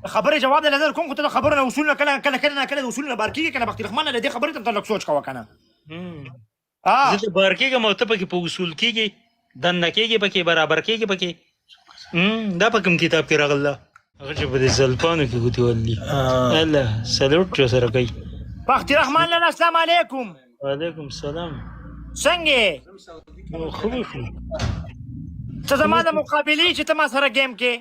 خبرې جواب د نظر کوم، خو ته د خبرو نه اصول نه کله کله کله نه کله د اصول نه بار کیږي کنه. بخت الرحمن له دې خبرې ته لږ سوچ کوه کنه. زه ته بار کېږم او ته پکې په اصول کېږي، دننه کېږي پکې، برابر کېږي پکې. دا په کوم کتاب کې راغله؟ هغه چې په دې زلفانو کې ګوتې ولي، الله سلوټ چې سره کوي. بخت الرحمن لالا، السلام علیکم. وعلیکم السلام. څنګه؟ خو به شو. ته زما د مقابلې چې ته ما سره game کې.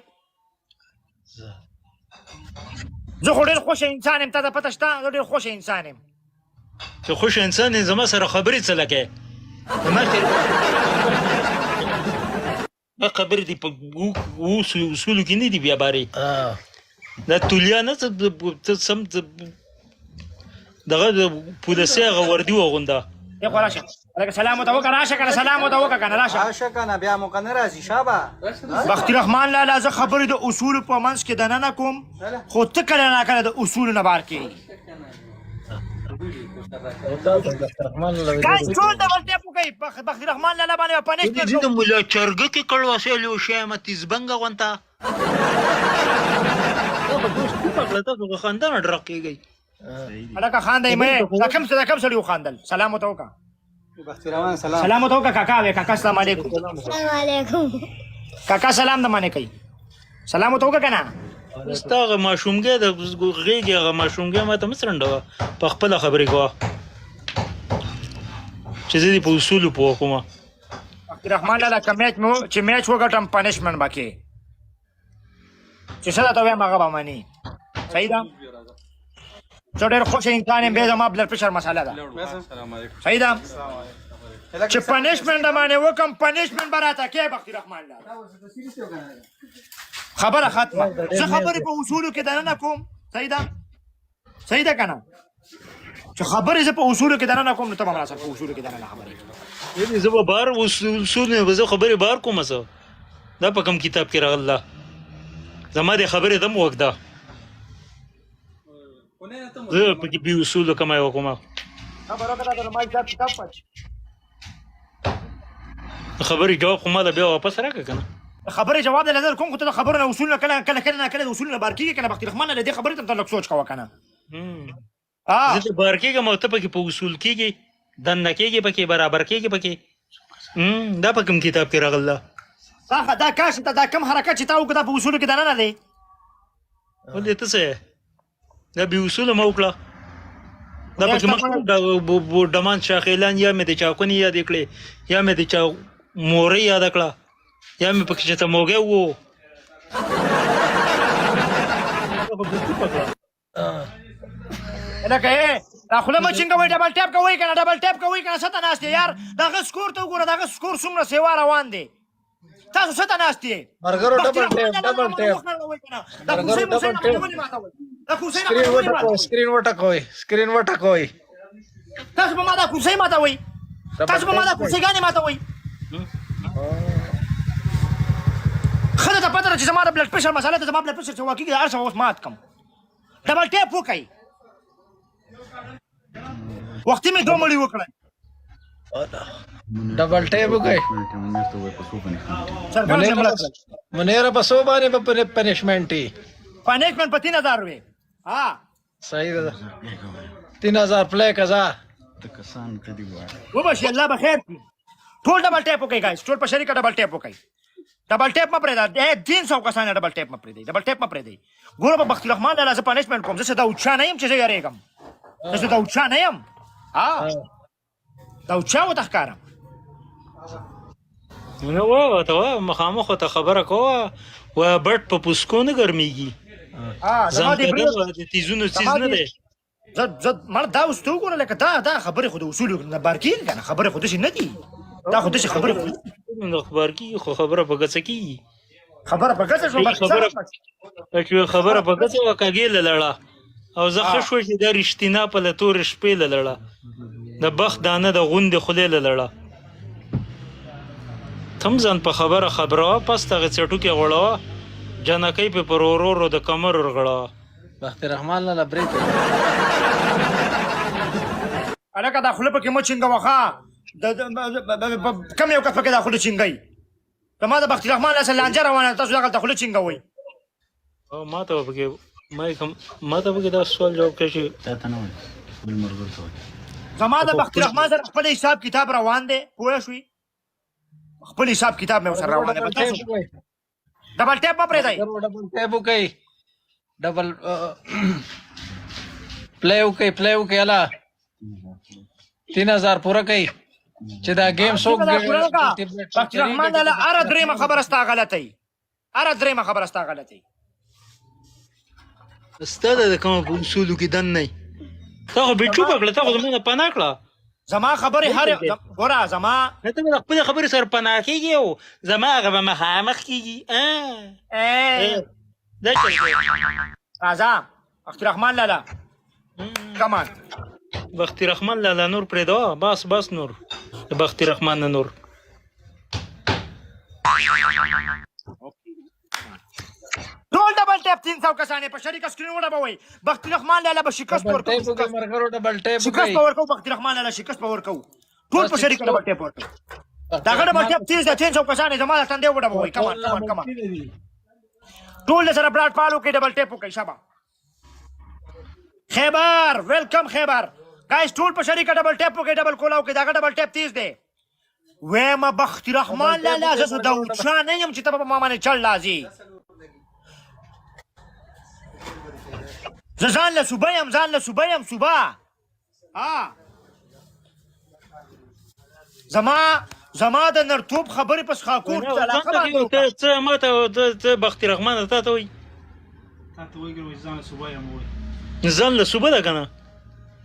زه خو ډېر خوش انسان یم، تا ته پته شته، زه ډېر خوش انسان یم. چې خوش انسان یې، زما سره خبرې څه لګې؟ زما دا خبرې دي په اصولو کې نه دي. بیا بارې دا تولیا نه ته سم دغه پولیسي هغه وردي واغونده. ای خو راشه لکه سلام ورته وکړه، راشه کنه، سلام ورته وکړه کنه، راشه. راشه کنه، بیا موقع نه راځي. شابه. بخت الرحمن لالا، زه خبرې د اصولو په منځ کې دننه کوم، خو ته کله نا کله د اصولو نه بار کېږي. ګایز، ټول double tap وکړئ. بخت الرحمن لالا باندې punishment. دې د مولا چرګه کې کړو وسیلو شی مه تیزبنګه غونته دا خو دوست پکړه. تاسو خو خندنه ډرق کېږئ. هلکه خاندئ مې، دا کوم څه، دا کوم سړي وخاندل؟ سلام ورته وکړه. بخت روان، سلام. سلام ورته وکړه کاکا. وې کاکا، السلام علیکم. السلام علیکم. کاکا سلام د باندې کوي، سلام ورته وکړه کنه. ستا هغه ماشومګی د غېږې هغه ماشومګی ما ته مه څرنډوه، په خپله خبرې کوه چې زه دې په اصولو پوه کوم. عبدالرحمن لالا، که میچ مو چې میچ وګټم، punishment به کې چې څه درته وایم هغه به مني. صحیح ده؟ زه ډېر خوش انسان یم، بیا زما blood pressure مسله ده. صحیح ده؟ چې punishment باندې وکم، punishment به راته کې. بخت الرحمن لالا، خبره ختمه. زه خبرې په اصولو کې دننه کوم. صحیح ده؟ صحیح ده کنه؟ چې خبرې زه په اصولو کې دننه کوم، نو ته به ما سره په اصولو کې دننه خبرې کوې. زه به بار اصول نه، زه خبرې بار کوم. زه دا په کوم کتاب کې راغله؟ زما د خبرې دم وګدا، زه پکې بي اصول کومه یو کومه. خبره وکړه، دا ما حساب کتاب پچ. خبرې جواب خو ماله بیا واپس راکړه کنه. خبرې جواب د نظر کوم، خو ته د خبرو نه اصول نه کله کله کله نه کله د اصول نه بار کیږي کنه. بخت الرحمن له دې خبرې ته لږ سوچ کوه کنه. زه ته بار کېږم او ته پکې په اصول کېږي، دننه کېږي پکې، برابر کېږي پکې. دا په کوم کتاب کې راغله؟ دا دا کاش ته دا کم حرکت چې تا وکړه، دا په اصولو کې دننه دی. ولې ته څه دا بې اصوله مه وکړه؟ دا پکې مخکې ډمان شاخیلان یا مې د چا کونې یادې کړې، یا مې د چا مورۍ یاده کړه، یا مې پکې چې ته موږی وو. لکه دا خوله مه چینګوئ، double tap کوئ که نه، double tap کوئ که نه. څه ته ناست یې یار؟ د هغه score ته وګوره، د هغه score څومره سیوا روان دی. تاسو څه ته ناست یې؟ مرګرو، double tap، double tap. دا کوسۍ موسۍ نه ولې ماتوئ؟ دا کوسۍ نه ولې ماتوئ؟ screen وټکوئ، screen وټکوئ. تاسو په ما دا کوسۍ ماتوئ، تاسو په ما دا کوسۍ ګانې ماتوئ. ښځه ته پته ده چې زما د blood pressure مسله ده. زما blood pressure چې واکېږي، هر څه اوس مات کم. double tap وکړئ. وختي مې دوه مړي وکړل. double tap وکړئ. منیره، په څو باندې په punishment؟ punishment په 3000 وي. ها. صحیح ده، 3000 پلی کزا. وبشي، الله به خیر کړي. ټول double tap وکړئ guys، ټول په شریکه double tap وکړئ. double tap مه پرېږده. ای 300 کسان، double tap مه پرېږدئ، double tap مه پرېږدئ. ګوره، په بخت الرحمن لالا زه punishment کوم. زه څه داود شاه نه یم چې زه یریږم. زه څه داود شاه نه یم. ها، داود شاه ورته ښکارم. نو وایه ته، وایه مخامخ ته خبره کوه. وایه بټ په پوسکو نه ګرمیږي. زما د تیزونو څیز نه دی. زه زه مړه، دا اوس ته وګوره، لکه دا دا خبرې خو د اصولو نه بار کېږي که نه؟ خبرې خو داسې نه دي، دا خو داسې خبرې خو نه بار کېږي، خو خبره په ګڅه کېږي. خبره په ګڅه شوه. خبره چې خبره په ګڅه وه، کږې له لړه او زه ښه شو چې دا رښتینا په له تورې شپې له لړه د بخت دانه د غوندې خولې له لړه تم ځان په خبره خبروه، پس دغه څټوکې غوړوه، جنکۍ په پر ورورو د کمر ورغړوه. بخت الرحمن لالا بریک. هلکه، دا خوله پکې مه چینګوه. ښه، کم یو کس پکې دا خوله چینګوي. زما د بخت الرحمن اصل لانجه روانه ده، تاسو دغلته خوله چینګوئ. ما ته پکې ما یې کوم ما ته پکې دا سوال جواب کړی چې تا ته نه وایي، بل ملګرو ته وایي. زما د بخت الرحمن سره خپل حساب کتاب روان دی، پوه شوې؟ خپل حساب کتاب مې ورسره روان دی. ډبل په تاسو ټیپ وکړئ. ډبل ټیپ مه پرېږدئ. ډبل ټیپ وکړئ، ډبل پلی وکړئ، پلی وکړئ. الا 3000 پوره کړئ چې دا گیم څوک بخت الرحمن لالا، هره درېیمه خبره ستا غلطه وي، هره درېیمه خبره ستا غلطه وي. ستا د کومه په اصولو کې دن نه تا خو بې چوپه کړه، تا خو زموږ نه پناه کړه. زما خبرې هر ګوره زما نه، ته به د خپلې خبرې سره پناه کېږي او زما هغه به مخامخ کېږي. دا چل دی. راځه بخت الرحمن لالا، کمان. بختی رحمان لالا نور پرېږده، بس بس، نور د بختی رحمان نه نور. ټول ډبل ټیپ، 300 کسان یې په شریکه سکرین وډبوئ. بخت الرحمن لالا به شکست ډبل ورکوو. ټیپ وکړئ مرګرو، ډبل ټیپ شکست وکړئ. به ورکوو بخت الرحمن لالا، شکست به ورکوو. ټول په شریکه ډبل ټیپ ورکوو. دغه ډبل ټیپ تیز دی، 300 کسان یې زما د تندې وډبوئ. کمان کمان کمان، ټول سره براډ پالو کې ډبل ټیپ وکړئ. شابه خیبر، ویلکم خیبر. ګایز، ټول په شریکه ډبل ټیپ وکړئ، ډبل کولاو کې. دغه ډبل ټیپ تیز دی. وایم بخت الرحمن لالا، زه څه داود شاه نه یم چې ته به په ما باندې چل راځي. زه ځان له صوبه یم، ځان له صوبه یم، صوبه. ها، زما د نرتوب خبرې په سخاکوټ علاقه باندې وکړه. ته څه ما ته ته بختی رحمان ته ته وایي؟ تا ته وایي چې ځان صوبه یم وایي. ځان له صوبه ده که نه؟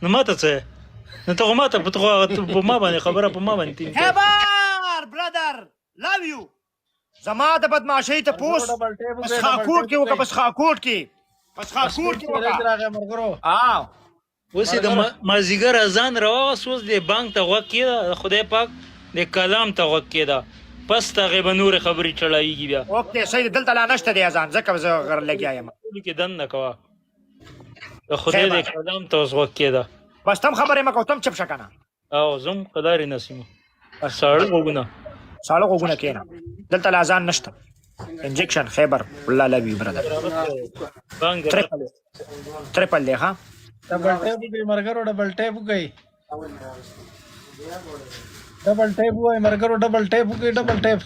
نو ما ته څه؟ نو ته خو ما ته ته خو په ما باندې خبره په ما باندې تینګ. خیبر برادر، لاو یو. زما د بدمعاشۍ ته پوس په سخاکوټ کې وکړه، په سخاکوټ کې، په سخاکوټ کې وکړه. راغی مرګرو. آو. اوس یې د مازدیګر اذان راواغوست، اوس د بانک ته غوږ کېده، د خدای پاک د کلام ته غوږ کېده، پس د هغې به نورې خبرې چړایږي بیا. اوکې صحیح دی. دلته لا نشته دی اذان، ځکه زه غر لګیا یم. ټولو کې دننه کوه، د خدای د کلام ته اوس غوږ کېده. بس تم خبرې مه کوه، تم چپ شه کنه. او زم قدارې نسیمو ساړه غوږونه. ساړه غوږونه کېنه، دلته لا اذان نشته. انجکشن خیبر الله، لو یو برادر. بانګ. تریپل تریپل دی ها. ډبل ټیپ وکړئ مرګرو، ډبل ټیپ وکړئ، ډبل ټیپ وای مرګرو، ډبل ټیپ وکړئ، ډبل ټیپ.